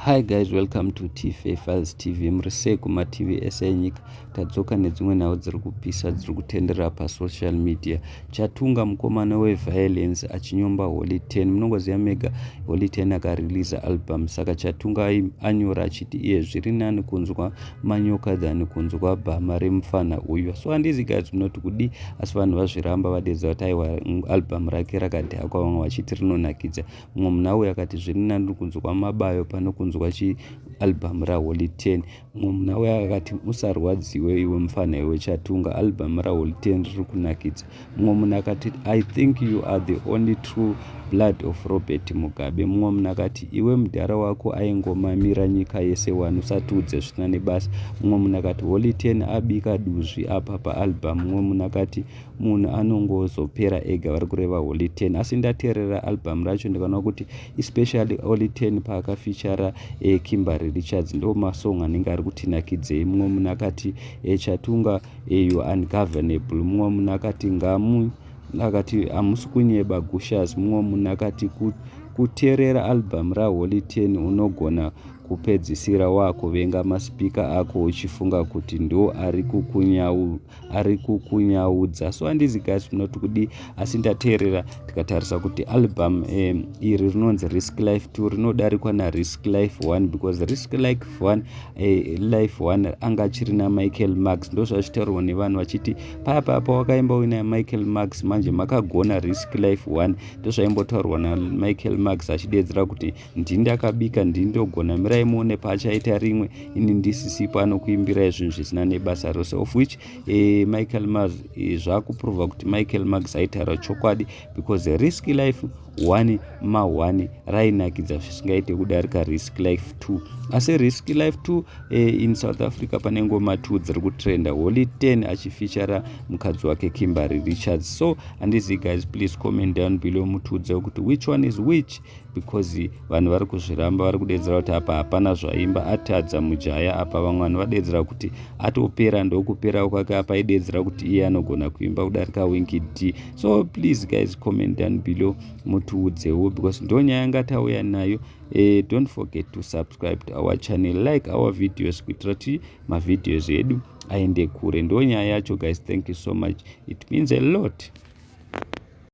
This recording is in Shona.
Hi guys, welcome to TFA Files TV. Muri sei kumativi ese enyika? Tadzoka nedzimwe nhau dziri kupisa, dziri kutenderera pasocial media. Chatunga, mukomana weviolence, achinyomba Holy 10. Munongoziva mega, Holy 10 akareleasa album, saka Chatunga anyora achiti iye zviri nani kunzwa manyoka than kunzwa bhama remufana uyu. So handizi guys, munoti kudi? Asi vanhu vazviramba, vadedza kuti aiwa, album rake rakadhakwa, vamwe vachiti rinonakidza. Mumwe munhu auya akati zviri nani kunzwa mabayo pano kunzwa chialbum raHoly 10. Mumwe munhu auya akati usarwadziwe iwe mufana iwe Chatunga, album raHoly 10 riri kunakidza. Mumwe munhu akati, "I think you are the only true blood of Robert Mugabe." Mumwe munhu akati, "Iwe mudhara wako aingomamira nyika yese wani, usatiudze zvisina nebasa." Mumwe munhu akati Holy 10 abika duzvi apa paalbum. Mumwe munhu akati munhu anongozopera ega, vari kureva Holy 10. Asi ndateerera album racho, ndikaona kuti especially Holy 10 paakafeatura Kimberly Richards, ndo masong anenge ari kutinakidzei. Mumwe munhu akati Chatunga, you ungovernable. Mumwe munhu akati ngamu, akati hamusi kunyeba gushas. Mumwe munhu akati kuteerera album raHoly 10 unogona kupedzisira wakuvenga masipika ako uchifunga kuti ndo ari kukunyaudza. So handizi guys, munoti kudi? Asi ndateerera, tikatarisa kuti album iri rinonzi Risk Life 2 rinodarikwa naRisk Life 1, because Risk Life 1, Life 1 anga achiri naMichael Max. Ndo zvachitaurwa nevanhu vachiti paya paya pawakaimba uina Michael Max, manje makagona Risk Life 1. Ndo zvaimbotaurwa naMichael Max achidedzera kuti ndini ndakabika, ndini ndogona, mirai muone paachaita rimwe ini ndisisipo, anokuimbirai zvinhu zvisina nebasa rose. Of which Michael Max zvakuprova kuti Michael Max aitaura chokwadi, because Risk Life 1 ma1 rainakidza zvisingaite kudarika Risk Life 2. Asi Risk Life 2, in South Africa pane ngoma 2 dziri kutrenda, Holy 10 achifeatura mukadzi wake Kimberly Richards. So handizi guys, please comment down below, mutiudze kuti which one is which, because vanhu vari kuzviramba, vari kudedzera kuti apa hapana zvaimba, atadza mujaya apa. Vamwe vanhu vadedzera kuti atopera, ndokupera kwake apa, aidedzera kuti iye anogona kuimba kudarika Winky D. So please guys, comment down below, mutiudzewo, because ndo nyaya yanga nayo. Don't forget to subscribe to our channel, like our videos, kuitira kuti mavideos edu aende kure. Ndo nyaya yacho guys. Thank you so much, it means a lot.